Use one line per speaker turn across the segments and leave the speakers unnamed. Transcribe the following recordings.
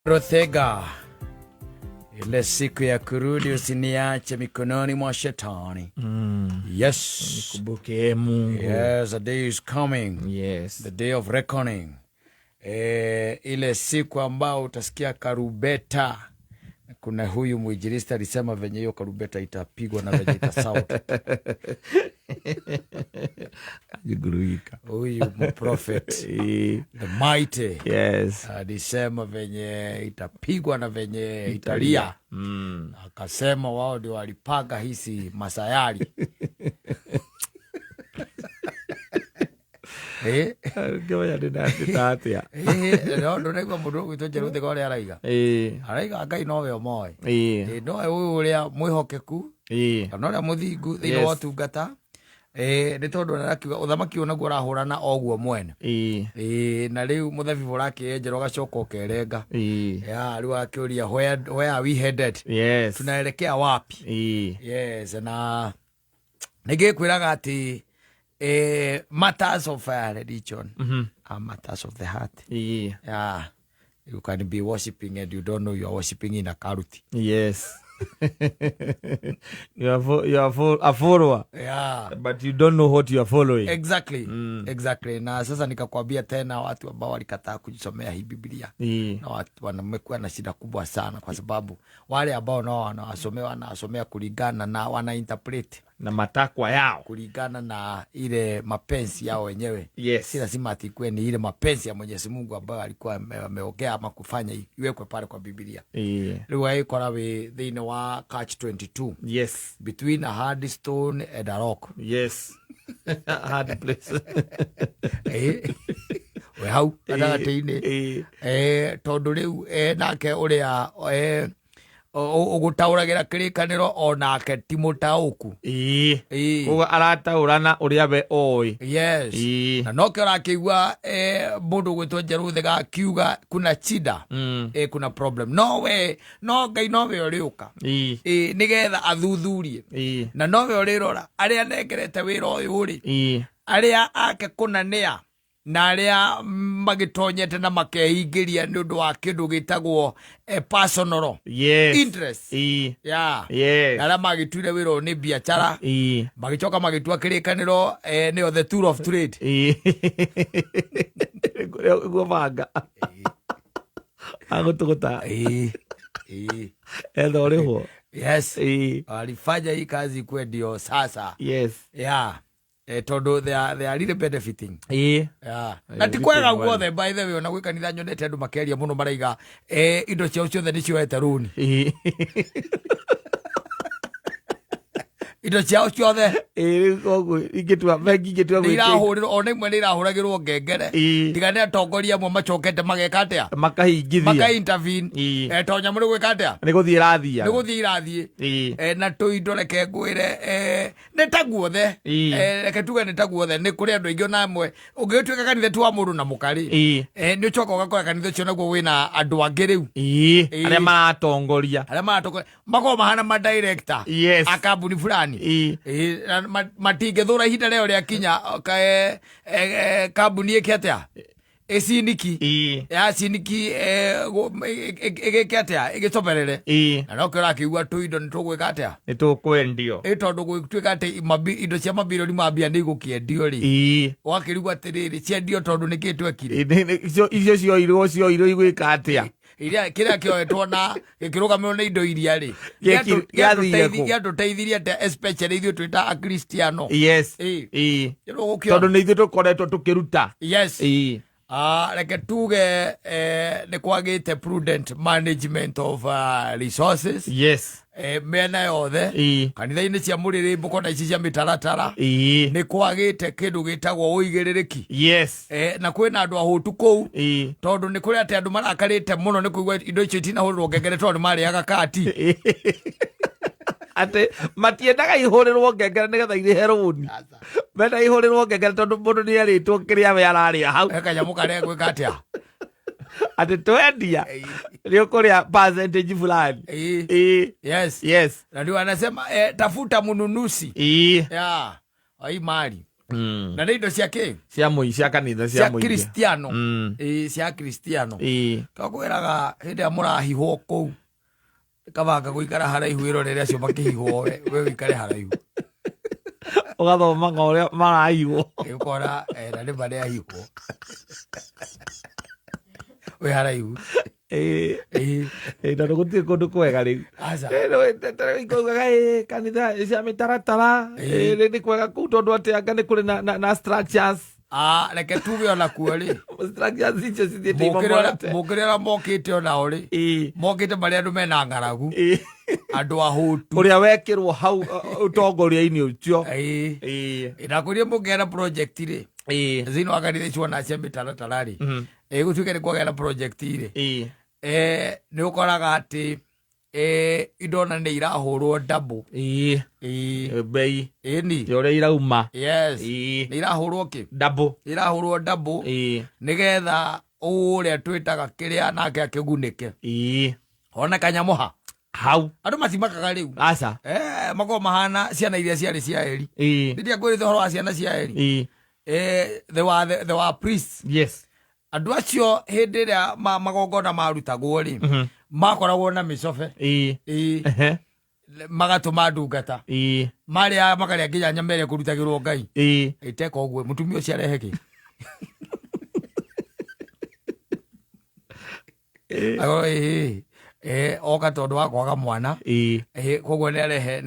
Rothega, ile siku ya kurudi usiniache mikononi mwa shetani. Yes.
Kumbuke Mungu.
Yes, the day is coming.
Yes.
The day of reckoning. Ile siku ambao utasikia karubeta. Kuna huyu mwinjilisti alisema venye hiyo karubeta itapigwa na venye itasound.
Ajiguruika.
Huyu mprofet the mighty
Yes.
alisema venye itapigwa na venye italia. Akasema wao ndio walipaga hizi masayari.
Ngĩmenya ndĩnatĩta atĩa.
No ndũraigua mũndũ ũgwĩtwo Njerũthĩga ũrĩa araiga. Araiga Ngai nowe ũmoĩ. Nowe ũyũ ũrĩa mwĩhokeku kana ũrĩa mũthingu thĩinĩ wa ũtungata. Nĩ tondũ arakiuga ũthamaki ũyũ naguo ũrahũrana oguo mwene. Na rĩu mũthabibũ ũrakĩenjerwo ũgacoka ũkerenga. Ya, rĩu akĩũria where are we headed?
Yes.
Tunaelekea wapi? Yes, na nĩngĩkwĩraga atĩ matters of religion are matters of the heart. Yeah. You can be worshiping and you don't know you are worshiping in a cult.
Yes. You are you are a follower.
Yeah.
But you don't know what you are following.
Exactly. Exactly. Na sasa nikakwambia tena watu ambao walikataa kujisomea hii Biblia. Na watu wamekuwa na shida kubwa sana kwa sababu wale ambao nao wanawasomea wanawasomea kulingana na wana interpret
na matakwa yao
kulingana na ile mapenzi yao wenyewe.
Yes.
Si lazima ati ikuwe ni ile mapenzi ya Mwenyezi Mungu ambayo alikuwa ameongea ama kufanya iwekwe pale kwa Biblia. Rĩu agĩkora wĩ thĩinĩ wa catch 22.
Yes.
Between a hard stone and a rock.
Yes. Hard place.
We hau gatagatĩ-inĩ. Tondũ rĩu nake ũrĩa ũgũtaũragĩra kĩrĩkanĩro onake ti mũtaũku.
Koguo arataũra na ũrĩa we oĩ.
Yes. Na nokĩo ũrakĩigua mũndũ ũgwĩtwo Njerũthĩga akiuga kuna shida. Kuna problem. No we, no Ngai nowe ũrĩũka. Nĩgetha athuthurie. Na nowe ũrĩrora arĩa anengerete wĩra ũyũ rĩ. Arĩa ake kũna nĩa na arĩa magĩtonyete na makeingĩria nĩ ũndũ wa kĩndũ gĩtagwo personal
Yes.
interest. Yeah.
Yes.
Na arĩa magĩtuire wĩra ũyũ nĩ biacara. Magĩcoka magĩtua kĩrĩkanĩro nĩyo the tool of trade.
Nĩguo banga. Agũtũgũta. Etha ũrĩhwo.
Yes. Walifanya hii kazi ikuwe ndio sasa.
Yes.
Yeah. Tondũ they are really benefiting. Yeah. Na ti
really
kwega
well.
guothe, by the way, ona gwĩ kanitha nyonete andũ makĩaria mũno maraiga indo ciao ciothe nĩ cioete rũni. Indo ciao ciothe.
Rĩu koguo ingĩtua bengi ingĩtua
Nĩ
gwĩtia-
irahũrĩrwo, ona imwe nĩ irahũragĩrwo ngengere. Tiga nĩ atongoria amwe macokete mageka atĩa?
Makahingithia.
Maka intervene. To nyamũ nĩ gwĩka atĩa?
Nĩ gũthiĩ ĩrathiĩ.
Nĩ gũthiĩ irathiĩ. Na tũindo reke ngwĩre, nĩ ta guothe. Reke tuge nĩ ta guothe, nĩ kũrĩ andũ aingĩ ona amwe. Ũngĩgĩtuĩka kanitha ti wa mũndũ na mũka-rĩ, nĩ ũcoka ũgakora kanitha ũcio naguo wĩna andũ angĩ rĩu.
Arĩa maratongoria.
Arĩa maratongoria. Makoragwo mahana ma director.
Yes.
A kambuni fulani. Na matingĩthũra ihinda rĩao rĩakinya, kambuni ĩke atĩa? Ĩciniki. Ya ciniki, ĩgĩke atĩa? Ĩgĩcoberere. Na nokĩo ũrakĩigua tũindo nĩ tũgwĩka atĩa?
Nĩ tũkwendio.
Ĩ tondũ gũtuĩka atĩ indo cia mabirioni ma mbia nĩ igũkĩendio rĩ. Ũgakĩrigwo atĩrĩrĩ, ciendio tondũ nĩkĩ twekire?
Icio cioirwo igwĩka atĩa?
Iria kĩrĩa kĩoetwo na gĩkĩrũgamĩrĩrwo nĩ indo iria rĩ.
Gĩathire kũ?
Gĩatũteithirie atĩa, especially ithuĩ twĩ ta Akristiano?
Yes.
Nĩ ũgũkĩona.
Tondũ nĩ ithuĩ tũkoretwo tũkĩruta.
Yes. Reke tuge nĩ kwagĩte prudent management of resources.
Yes.
Mĩena yothe. Kanitha-inĩ cia mũrĩrĩmbũko na ici cia mĩtaratara. Nĩ kwagĩte kĩndũ gĩtagwo ũigĩrĩrĩki.
Yes.
Na kwĩna andũ ahũtu kũu. Tondũ nĩ kũrĩ atĩ andũ marakarĩte mũno nĩ kũigua indo icio itinahũrĩrwo ngengere tondũ nĩ marĩaga kati.
Atĩ matiendaga ihũrĩrwo ngengere nĩgetha irĩhe rũni. Menda ihũrĩrwo ngengere tondũ mũndũ nĩ erĩtwo kĩrĩa we ararĩa hau.
He kanyamũ karĩa gwĩka atĩa?
Atĩ twendia nĩ ũkũrĩa percentage fulani.
Yes.
Yes.
Na ndio anasema tafuta mnunuzi. Yeah. Hii mali. Na nĩ indo cia kĩ?
Cia mũi cia kanitha cia
Cia
mũingĩ.
Kristiano. Ĩĩ, cia Kristiano. Twakwĩraga hĩndĩ ĩrĩa mũrahihwo kũu, kabanga gũikara haraihu ĩrorere acio makĩhihwo, we ũikare haraihu.
Ũgathomaga ũrĩa marahihwo.
Ĩ, ũkona na nĩ ma nĩ ahihwo wĩ haraihu. Ĩĩ.
Ĩĩ, tondũ gũtirĩ kũndũ kwega rĩu.
Aca.
Ikaugaga ĩ kanitha cia mĩtaratara. Ĩ, nĩ kwega kũu tondũ atĩ anga nĩ kũrĩ na structures.
Ah, reke tuge ona kuo rĩ,
structures icio cithiĩte
mũkĩrĩ
imomorete.
Mũkĩrĩ ũrĩa mokĩte onao rĩ, mokĩte marĩ andũ mena ng'aragu, andũ ahũtu.
Ũrĩa wekĩrwo hau ũtongoria-inĩ ũcio.
Ĩĩ. Ndakwĩrire mũngĩgĩa na project rĩ, thĩinĩ wa kanitha icio ona cia mĩtaratara rĩ, ĩ gũtuĩke nĩ kwagĩa na project rĩ, nĩ ũkoraga atĩ indo ona nĩ irahũrwo double. Ĩĩ.
Bei
ĩni
ya ũrĩa irauma.
Yes. Nĩ irahũrwo kĩ?
Double.
Nĩ irahũrwo double nĩgetha ũrĩa twĩtaga kĩrĩa nake akĩgunĩke. Ona kanyamũha
Hau.
Andũ matimakaga rĩu.
Aca.
Makoragwo mahana ciana iria ciarĩ cia Eli. Rĩrĩa ngwĩrĩte ũhoro wa ciana cia Eli, they were priests. Andũ acio hĩndĩ ĩrĩa magongona marutagwo rĩ, makoragwo na mĩcobe. Ĩĩ. Magatũma ndungata marĩa makarĩa nginya nyama ĩrĩa ĩkũrutagĩrwo Ngai. Ĩteka ũguo mũtumia ũcio arehe kĩ? Akorwo, ĩĩ, oka tondũ wa kwaga mwana. Koguo nĩ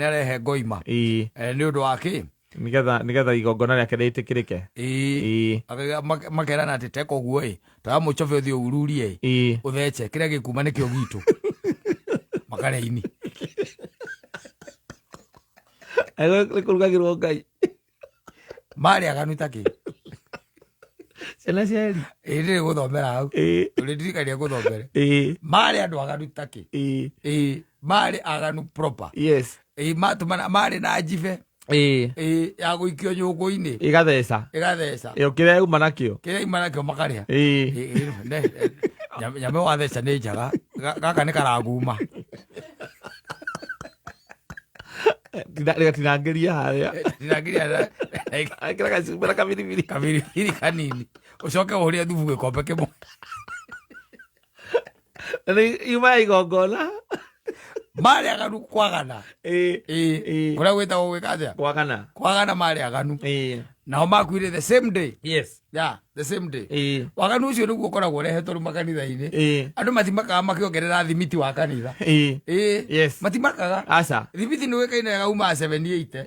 arehe ngoima. Nĩ ũndũ wa kĩ?
Nĩgetha igongona rĩake rĩtĩkĩrĩke.
Ĩĩ. Makerana atĩ teka ũguo ĩ, toya mũcobe ũthiĩ ũrurie ĩ, ũthece kĩrĩa gĩkuma nĩkĩo gitũ, makarĩa ini.
Nĩ kũrugagĩrwo Ngai.
Marĩ aganu ta kĩ?
Ciana cia Eli.
Ĩ, ndĩrĩ gũthomera hau. Ũrĩndirikania gũthomere. Marĩ andũ aganu ta kĩ? Ĩĩ, marĩ aganu proper. Ĩĩ, matũmana marĩ na njibe. Ĩĩ, ya gũikio nyũngũ-inĩ.
Ĩgatheca.
Ĩgatheca.
Ĩyo kĩrĩa yauma nakĩo.
Kĩrĩa ima nakĩo makarĩa. Ĩĩ, ĩĩ, nyama ĩyo watheca nĩ njega. Gaka nĩ karaguma.
Gatinangĩria harĩa.
Tinangĩria.
Ekĩra gacumbĩ na kabiribiri.
Kabiribiri kanini, ũcoke ũhũrĩre thubu gĩkombe kĩmwe.
Na nĩ yuma ya igongona.
Marĩ aganu kwagana. Ĩĩ. Kũrĩa gwĩtagwo gwĩka atĩa?
Kwagana.
Kwagana, marĩ aganu. Nao makuire the same day. Yeah, the same day. Waganu ũcio nĩguo ũkoragwo ũrehetwo rĩu makanitha-inĩ. Andũ matimakaga makĩongerera thimiti wa kanitha. Ĩĩ. Matimakaga.
Aca.
Thimiti nĩ ũĩkaine wega umaga 78.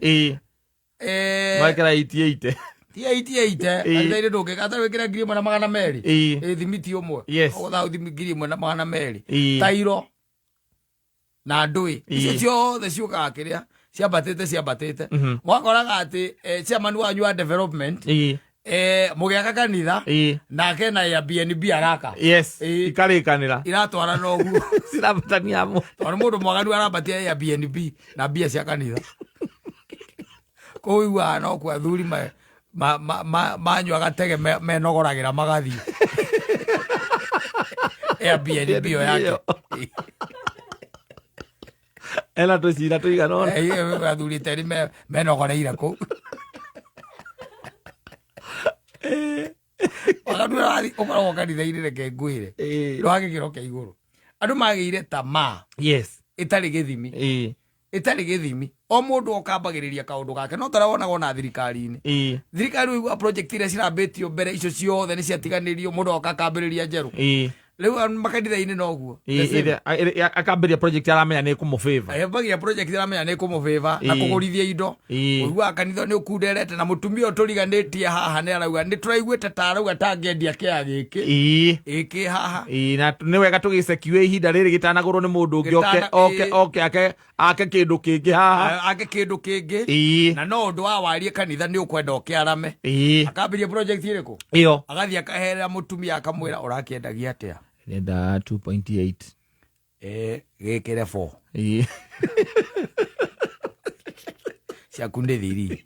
Mekĩra 88.
Ti 88. Kanitha-inĩ ndũngĩka atarĩ wĩkĩra 1,200. Ĩĩ, thimiti ũmwe. Ũgũtha thimi 1,200. Tairo na ndũĩ icio ciothe ciũkaga kĩrĩa ciambatĩte ciambatĩte. Mwakoraga atĩ chairman wanyu wa development, mũgĩaka kanitha, nake na Airbnb araka.
Ikarĩkanĩra.
Iratwarana ũguo.
Cirabatania hamwe.
Tondũ mũndũ mwaganu arambatia Airbnb na mbia cia kanitha kũu iguaga no kuo athuri manyua gatege menogoragĩra magathiĩ Airbnb ĩyo yake.
Ena tũcira tũigana ũna.
Athuri terĩ menogoreire kũu. Waganu ũrathiĩ ũkoragwo kanitha-inĩ, reke ngwĩre, rwa gĩkĩro kĩa igũrũ andũ magĩire tamaa ĩtarĩ gĩthimi. Ĩtarĩ gĩthimi, o mũndũ okambagĩrĩria kaũndũ gake, no tarĩa wonaga ona thirikari-inĩ. Thirikari ũigua project iria cirambĩtio mbere icio ciothe nĩ ciatiganĩrio, mũndũ oka akambĩrĩria njerũ. Rĩu makanitha-inĩ noguo. The same.
Akambĩria project aramenya nĩ ĩkũmũfavor.
Ambagia project aramenya nĩ kũmũbĩba na kũgũrithia indo. Ũiguaga kanitha nĩ ũkunderete na mũtumia ũyũ tũriganĩtie haha nĩ arauga nĩ tũraiguĩte ta arauga tangĩendia kĩa gĩkĩ ĩkĩ haha.
Ĩĩ, na nĩ wega tũgĩcekiwe ihinda rĩrĩ gĩtanagũrwo nĩ mũndũ ũngĩ oke oke oke ake kĩndũ kĩngĩ haha.
Ake kĩndũ kĩngĩ. Na no ũndũ wa warie kanitha nĩ ũkwenda ũkĩarame. Akambĩria project ĩrĩkũ?
Ĩyo.
Agathiĩ akaherera mũtumia akamwĩra, ũrakĩendagia atĩa?
Nenda 2.8.
Gĩkĩre 4. Ciaku nĩ thiri.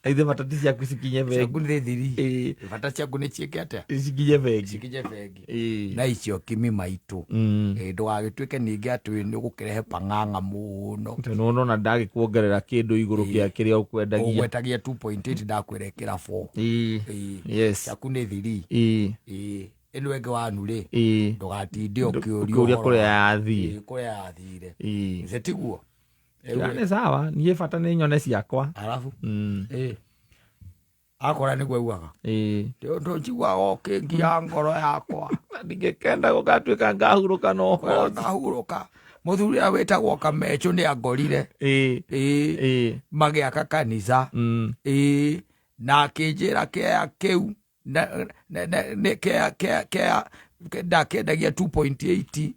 Ithe bata ti ciaku cikinye bengi.
Ciaku nĩ thiri.
Ĩĩ.
Bata ciaku nĩ ciĩke atĩa?
Cikinye bengi.
Cikinye bengi.
Ĩĩ.
Na icio kimi maitũ. Ĩĩ, ndũgagĩtuĩke ningĩ atĩ nĩ ũgũkĩrehe pang'ang'a mũno.
Tondũ nĩwona ndagĩkuongerera kĩndũ igũrũ kĩa kĩrĩa ũkwendagia.
Ũgwetagia 2.8, ndakwĩra ĩkĩra 4.
Ĩĩ.
Ĩĩ.
Yes.
Ciaku nĩ thiri.
Ĩĩ.
Ĩĩ, ĩno ĩngĩ wanu rĩ,
Ĩĩ.
ndũgatinde ũkĩũria
ũkĩũria
ũhoro
kũrĩa
Ĩĩ,
yathiĩ.
kũrĩa yathire.
Ĩĩ.
Githĩ tiguo?
Ya, nĩ sawa, niĩ bata nĩ nyone ciakwa.
Arabu ĩĩ, akora nĩguo augaga.
Ĩĩ.
Ũndũ njiguaga ũkĩngia ngoro yakwa.
Na ndingĩkenda gũgatuĩka ngahurũka na ũhoro.
Ngahurũka, mũthuri ũrĩa wĩtagwo Kamechũ nĩ angorire.
Ĩĩ.
Ĩĩ.
Ĩĩ.
Magĩaka kanitha. Ĩĩ, na akĩnjĩra kĩea kĩu nĩ kĩea ndakĩendagia 2.8,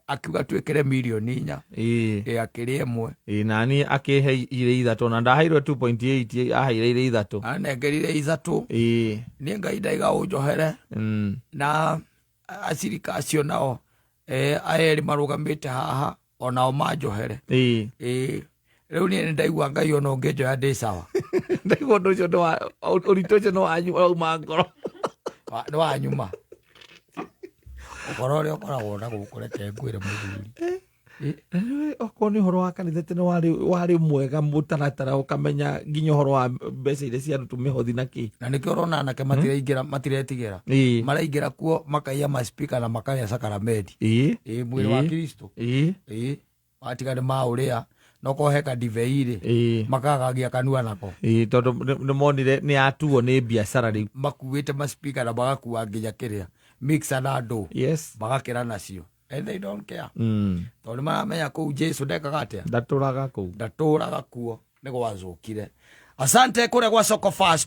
akiuga twĩkĩre mirioni 4.
Ĩĩ.
Ĩ, akĩrĩ 1.
Ĩĩ, nani akĩhe irĩ 3, na ndaheirwo 2.8, aheire irĩ 3.
Anengerire 3.
Ĩĩ.
Niĩ Ngai ndaiga ũnjohere. Na acirika acio nao aya erĩ marũgamĩte haha onao manjohere.
Ĩĩ.
Ĩĩ, rĩu niĩ nĩ ndaigua Ngai ona ũngĩnjoya ndĩ sawa.
Ndaigua ũndũ ũcio nĩ wa ũritũ ũcio nĩ wanyu wauma ngoro.
Nĩ wanyuma ũhoro ũrĩa ũkoragwo na gũkũ, reke ngwĩre mũthuri.
Na rĩu okorwo nĩ ũhoro wa kanitha tene warĩ mwega mũtaratara, ũkamenya nginya ũhoro wa mbeca iria ciarutwo, mĩhothi na kĩ.
Na nĩkĩo ũrona anake matiraingĩra, matiretigĩra. Maraingĩra kuo makaiya maspika na makarĩa sakaramedi.
Ĩĩ.
Ĩĩ, mwĩrĩ wa Kristo.
Ĩĩ.
Ĩĩ, watiga nĩ maũrĩa no kohe kandibei rĩ, makagagia kanua nako.
Ĩĩ, tondũ nĩ monire nĩ yatuo nĩ biacara rĩu.
Makuĩte maspika na magakua nginya kĩrĩa mixer na ndũ. Magakĩra nacio and they don't care, tondũ nĩ maramenya kũu Jesu ndekaga atĩa?
Ndatũraga kũu.
Ndatũraga kuo, nĩ gwacũkire. Asante kũrĩa gwa Soko Fast.